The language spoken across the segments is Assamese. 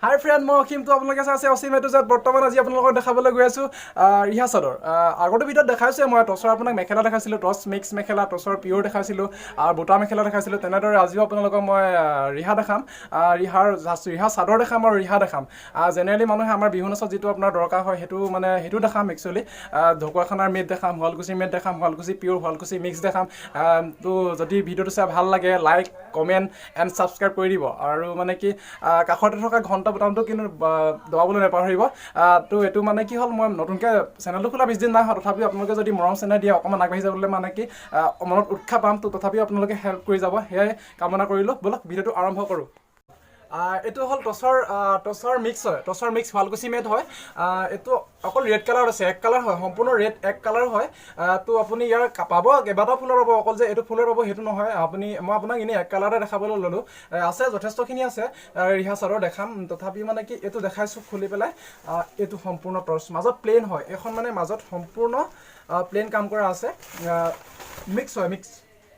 হাই ফ্ৰেণ্ড, মই অসীমটো আপোনালোকে চাই আছে অসীম এ টু জেড। বৰ্তমান আজি আপোনালোকক দেখাবলৈ গৈ আছোঁ ৰিহা চাদৰ। আগৰটো ভিডিঅ'ত দেখাইছোঁৱে মই টচৰ, আপোনাক মেখেলা দেখাইছিলোঁ, টচ মিক্স মেখেলা, টচৰ পিয়'ৰ দেখাইছিলোঁ আৰু বুটা মেখেলা দেখাইছিলোঁ। তেনেদৰে আজিও আপোনালোকক মই ৰিহা দেখাম, ৰিহা চাদৰ দেখাম আৰু ৰিহা দেখাম। জেনেৰেলি মানুহে আমাৰ বিহু নাচত যিটো আপোনাৰ দৰকাৰ হয়, সেইটো মানে সেইটো দেখাম। একচুৱেলি ঢকুৱাখানাৰ মেড দেখাম, শুৱালকুছিৰ মেড দেখাম, শুৱালকুছি পিয়'ৰ, শুৱালকুছি মিক্স দেখাম। তো যদি ভিডিঅ'টো চাই ভাল লাগে, লাইক, কমেণ্ট এণ্ড ছাবস্ক্ৰাইব কৰি দিব আৰু মানে কি কাষতে থকা ঘণ্টা বুটামটো কিন্তু দবাবলৈ নাপাহৰিব। তো এইটো মানে কি হ'ল, মই নতুনকৈ চেনেলটো খোলা 20 দিন নাই হোৱা। তথাপিও আপোনালোকে যদি মৰম চেনেহ দিয়ে, অকণমান আগবাঢ়ি যাবলৈ মানে কি মনত উৎসাহ পাম। তো তথাপিও আপোনালোকে হেল্প কৰি যাব, সেয়াই কামনা কৰিলোঁ। ব'লক, ভিডিঅ'টো আৰম্ভ কৰোঁ। এইটো হ'ল টচৰ মিক্স হয়, টচৰ মিক্স শুৱালকুছি মেড হয়। এইটো অকল ৰেড কালাৰ আছে, এক কালাৰ হয়, সম্পূৰ্ণ ৰেড এক কালাৰ হয়। তো আপুনি ইয়াৰ পাব, কেইবাটাও ফুলৰ পাব, অকল যে এইটো ফুলৰ পাব সেইটো নহয়। আপুনি মই আপোনাক এনেই এক কালাৰতে দেখাবলৈ ল'লোঁ। আছে, যথেষ্টখিনি আছে, ৰিহা চাদৰ দেখাম। তথাপি মানে কি এইটো দেখাইছোঁ খুলি পেলাই। এইটো সম্পূৰ্ণ টচ, মাজত প্লেইন হয় এইখন, মানে মাজত সম্পূৰ্ণ প্লেইন কাম কৰা আছে। মিক্স হয়, মিক্স,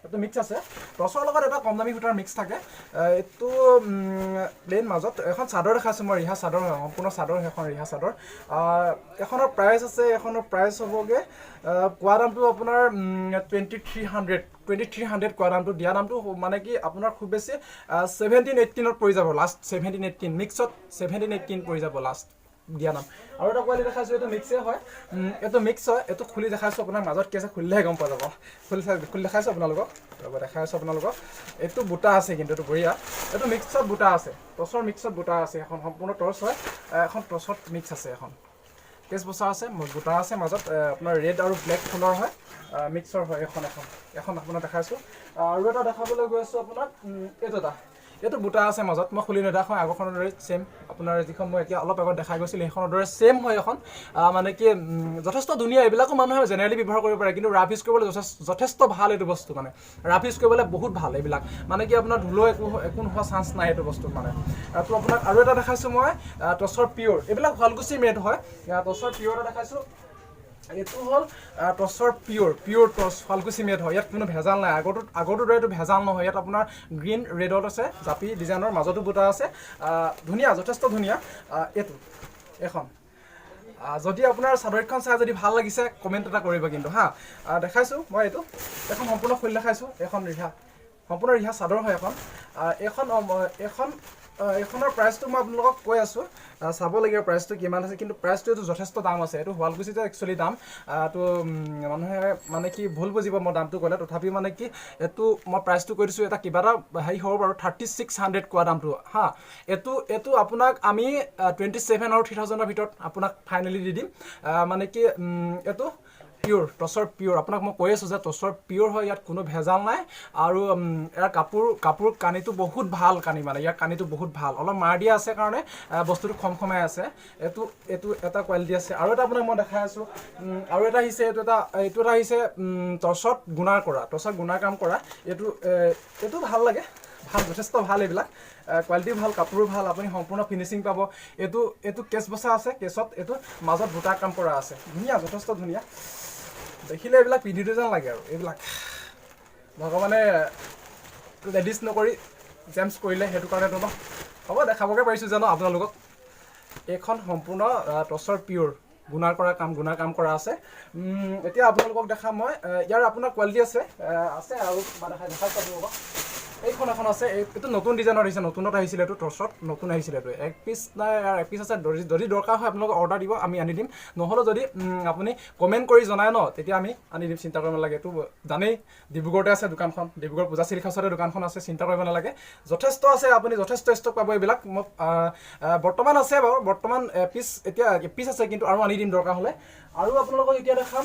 এইটো মিক্স আছে। টচৰ লগত এটা কম দামী সূতাৰ মিক্স থাকে। এইটো প্লেইন মাজত এখন চাদৰ দেখাইছোঁ মই, ৰিহা চাদৰ হয়, সম্পূৰ্ণ চাদৰ সেইখন ৰিহা চাদৰ। এখনৰ প্ৰাইচ আছে, এখনৰ প্ৰাইচ হ'বগৈ, কোৱা দামটো আপোনাৰ 2300, 2300 কোৱা দামটো। দিয়া দামটো মানে কি আপোনাৰ খুব বেছি 1718ত পৰি যাব লাষ্ট। 1718, মিক্সত 1718 পৰি যাব লাষ্ট দিয়া দাম। আৰু এটা কোৱালিটি দেখাইছোঁ, এইটো মিক্সে হয়। এইটো মিক্স হয়। এইটো খুলি দেখাইছোঁ আপোনাক, মাজত কি আছে খুলিলেহে গম পোৱা যাব। খুলি চাই, খুলি দেখাইছোঁ আপোনালোকক, ৰ'ব, দেখাই আছোঁ আপোনালোকক। এইটো বুটা আছে কিন্তু, এইটো বঢ়িয়া। এইটো মিক্সত বুটা আছে, টচৰ মিক্সত বুটা আছে। এখন সম্পূৰ্ণ টচ হয়। এখন টচত মিক্স আছে। এখন কেচ বচা আছে, বুটা আছে মাজত। আপোনাৰ ৰেড আৰু ব্লেক ফুলৰ হয়, মিক্সৰ হয় এখন। এখন আপোনাক দেখাইছোঁ। আৰু এটা দেখাবলৈ গৈ আছোঁ আপোনাক। এইটো এটা, এইটো বুটা আছে মাজত। মই খুলি নেদেখাওঁ। আগৰখনৰ দৰে ছেইম, আপোনাৰ যিখন মই এতিয়া অলপ আগত দেখাই গৈছিলোঁ, সেইখনৰ দৰে ছেইম হয় এখন। মানে কি যথেষ্ট ধুনীয়া। এইবিলাকো মানুহে জেনেৰেলি ব্যৱহাৰ কৰিব পাৰে, কিন্তু ৰাফ ইউজ কৰিবলৈ যথেষ্ট ভাল এইটো বস্তু। মানে ৰাফ ইউজ কৰিবলৈ বহুত ভাল এইবিলাক। মানে কি আপোনাৰ ধুলো একো একো নোহোৱা চান্স নাই এইটো বস্তুত মানে। তো আপোনাক আৰু এটা দেখাইছোঁ মই, টচৰ পিয়'ৰ। এইবিলাক শুৱালকুছি মেড হয়। টচৰ পিয়'ৰ এটা দেখাইছোঁ। এইটো হ'ল টচৰ পিয়'ৰ, পিয়'ৰ টচ, শুৱালকুছি মেড হয়। ইয়াত কোনো ভেজাল নাই। আগৰটোৰ দৰে এইটো ভেজাল নহয়। ইয়াত আপোনাৰ গ্ৰীণ ৰেডত আছে, জাপি ডিজাইনৰ, মাজতো বুটা আছে। ধুনীয়া, যথেষ্ট ধুনীয়া। এইটো এখন যদি আপোনাৰ চাদৰখন চাই যদি ভাল লাগিছে, কমেণ্ট এটা কৰিব কিন্তু হা। দেখাইছোঁ মই এইটো এখন সম্পূৰ্ণ খুলি দেখাইছোঁ। এইখন ৰিহা, সম্পূৰ্ণ ৰিহা চাদৰ হয় এখন। এইখন এইখনৰ প্ৰাইচটো মই আপোনালোকক কৈ আছোঁ। চাব লাগিব প্ৰাইচটো কিমান আছে, কিন্তু প্ৰাইচটো এইটো যথেষ্ট দাম আছে। এইটো শুৱালকুছিতে একচুৱেলি দাম। তো মানুহে মানে কি ভুল বুজিব মই দামটো ক'লে। তথাপিও মানে কি এইটো মই প্ৰাইচটো কৈ দিছোঁ, এটা কিবা এটা হেৰি হ'ব বাৰু। 3600 কোৱা দামটো হা। এইটো আপোনাক আমি 27 আৰু 3000ৰ ভিতৰত আপোনাক ফাইনেলি দি দিম। মানে কি এইটো পিয়'ৰ, টচৰ পিয়'ৰ। আপোনাক মই কৈ আছোঁ যে টচৰ পিয়'ৰ হয়, ইয়াত কোনো ভেজাল নাই। আৰু ইয়াৰ কাপোৰ কানিটো বহুত ভাল কানি, মানে ইয়াৰ কানিটো বহুত ভাল। অলপ মাৰ দিয়া আছে কাৰণে বস্তুটো খম খমাই আছে। এইটো এটা কোৱালিটি আছে। আৰু এটা আপোনাক মই দেখাই আছোঁ। আৰু এটা আহিছে, এইটো এটা আহিছে, টচত গুণাৰ কৰা, টচত গুণাৰ কাম কৰা। এইটো ভাল লাগে, ভাল, যথেষ্ট ভাল। এইবিলাক কোৱালিটিও ভাল, কাপোৰো ভাল, আপুনি সম্পূৰ্ণ ফিনিচিং পাব। এইটো কেচ বচা আছে, কেচত এইটো মাজত বুটা কাম কৰা আছে। ধুনীয়া, যথেষ্ট ধুনীয়া। দেখিলে এইবিলাক পিন্ধি যেন লাগে। আৰু এইবিলাক ভগৱানে লেডিজ নকৰি জেন্টছ কৰিলে, সেইটো কাৰণেতো ন হ'ব, দেখাবগৈ পাৰিছোঁ জানো আপোনালোকক। এইখন সম্পূৰ্ণ টচৰ পিয়'ৰ, গুণাৰ কৰা কাম, গুণাৰ কাম কৰা আছে। এতিয়া আপোনালোকক দেখাম মই, ইয়াৰ আপোনাৰ কোৱালিটি আছে, আছে আৰু মই দেখাইছোঁ আপোনালোকক। এইখন এখন আছে। এইটো নতুন ডিজাইনত আহিছে, নতুনত আহিছিলে এইটো, টৰ্চত নতুন আহিছিলে এইটো। এক পিচ নাই, ইয়াৰ এক পিচ আছে। যদি দৰকাৰ হয়, আপোনালোকে অৰ্ডাৰ দিব, আমি আনি দিম। নহ'লেও যদি আপুনি কমেণ্ট কৰি জনায় ন, তেতিয়া আমি আনি দিম, চিন্তা কৰিব নালাগে। এইটো জানেই, ডিব্ৰুগড়তে আছে দোকানখন, ডিব্ৰুগড় পূজা চিল্ক হাউচতে দোকানখন আছে, চিন্তা কৰিব নালাগে। যথেষ্ট আছে, আপুনি যথেষ্ট ষ্টক পাব এইবিলাক। মই আহ, আহ, বৰ্তমান আছে বাৰু, বৰ্তমান পিচ এতিয়া পিচ আছে, কিন্তু আৰু আনি দিম দৰকাৰ হ'লে। আৰু আপোনালোকক এতিয়া দেখাম,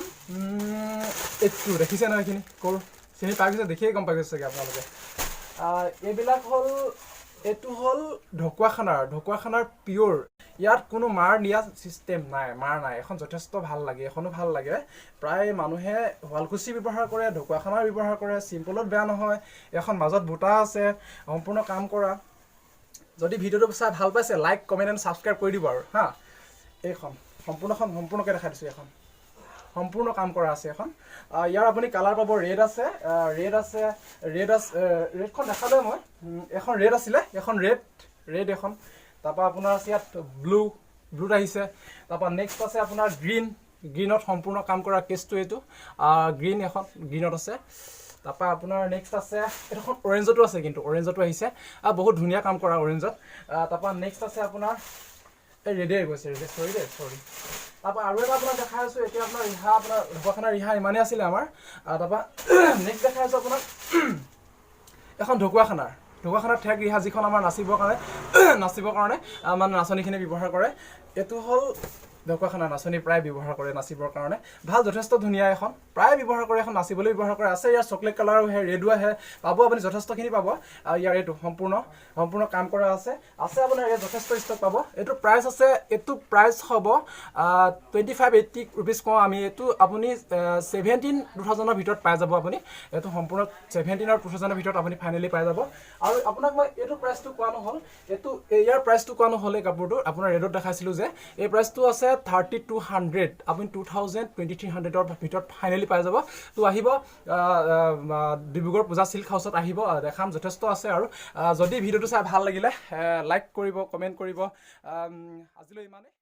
এইটো দেখিছে নহয়, এইখিনি ক'ৰ চিনি পাই গৈছে, দেখিয়ে গম পাই গৈছে চাগে আপোনালোকে। এইবিলাক হ'ল, এইটো হ'ল ঢকুৱাখানাৰ পিয়'ৰ। ইয়াত কোনো মাৰ দিয়া ছিষ্টেম নাই, মাৰ নাই। এখন যথেষ্ট ভাল লাগে, এখনো ভাল লাগে। প্ৰায় মানুহে শুৱালকুছি ব্যৱহাৰ কৰে, ঢকুৱাখানাৰ ব্যৱহাৰ কৰে। চিম্পলত বেয়া নহয়। এখন মাজত বুটা আছে, সম্পূৰ্ণ কাম কৰা। যদি ভিডিঅ'টো চাই ভাল পাইছে, লাইক, কমেণ্ট এণ্ড ছাবস্ক্ৰাইব কৰি দিব আৰু হা। এইখন সম্পূৰ্ণখন সম্পূৰ্ণকৈ দেখাই দিছোঁ। এখন সম্পূৰ্ণ কাম কৰা আছে এখন। ইয়াৰ আপুনি কালাৰ পাব, ৰেড আছে, ৰেড আছে, ৰেড আছে। ৰেডখন দেখালোৱে মই। এখন ৰেড আছিলে, এখন ৰেড, ৰেড এখন। তাৰপৰা আপোনাৰ আছে ইয়াত ব্লু, ব্লুত আহিছে। তাৰপৰা নেক্সট আছে আপোনাৰ গ্ৰীণ। গ্ৰীণত সম্পূৰ্ণ কাম কৰা কেছটো এইটো। গ্ৰীণ এখন গ্ৰীণত আছে। তাৰপৰা আপোনাৰ নেক্সট আছে এইখন অৰেঞ্জতো আছে কিন্তু, অৰেঞ্জতো আহিছে। বহুত ধুনীয়া কাম কৰা অৰেঞ্জত। তাৰপৰা নেক্সট আছে আপোনাৰ এই ৰেডি আহি গৈছে, ৰেডি, চৰি দেই, চৰি। তাৰপৰা আৰু এটা আপোনাক দেখাই আছোঁ এতিয়া আপোনাৰ ৰিহা, আপোনাৰ ঢকুৱাখানাৰ ৰিহা ইমানেই আছিলে আমাৰ। তাৰপৰা নেক্সট দেখাই আছোঁ আপোনাক এখন ঢকুৱাখানাৰ ঠেক ৰিহা, যিখন আমাৰ নাচিবৰ কাৰণে মানে নাচনীখিনি ব্যৱহাৰ কৰে। এইটো হ'ল ঢকুৱাখানা নাচনী প্ৰায় ব্যৱহাৰ কৰে নাচিবৰ কাৰণে। ভাল, যথেষ্ট ধুনীয়া এখন, প্ৰায় ব্যৱহাৰ কৰে এখন, নাচিবলৈ ব্যৱহাৰ কৰে। আছে ইয়াৰ চকলেট কালাৰো আহে, ৰেডো আহে, পাব আপুনি, যথেষ্টখিনি পাব। আৰু ইয়াৰ এইটো সম্পূৰ্ণ সম্পূৰ্ণ কাম কৰা আছে। আছে আপোনাৰ ইয়াত যথেষ্ট ষ্টক পাব। এইটো প্ৰাইচ আছে, এইটো প্ৰাইচ হ'ব 2580 ৰুপিজ কওঁ আমি। এইটো আপুনি 17 2000ৰ ভিতৰত পাই যাব আপুনি। এইটো সম্পূৰ্ণ 17 আৰু 2000ৰ ভিতৰত আপুনি ফাইনেলি পাই যাব। আৰু আপোনাক মই এইটো প্ৰাইচটো কোৱা নহ'ল, এইটো ইয়াৰ প্ৰাইচটো কোৱা নহ'ল। এই কাপোৰটো আপোনাৰ ৰেডত দেখাইছিলোঁ যে, এই প্ৰাইচটো আছে 3200। আপুনি 2023 হাণ্ড্ৰেডৰ ভিতৰত ফাইনেলি পাই যাব। তো আহিব, ডিব্ৰুগড় পূজা চিল্ক হাউচত আহিব, দেখাম, যথেষ্ট আছে। আৰু যদি ভিডিঅ'টো চাই ভাল লাগিলে লাইক কৰিব, কমেণ্ট কৰিব। আজিলৈ ইমানেই।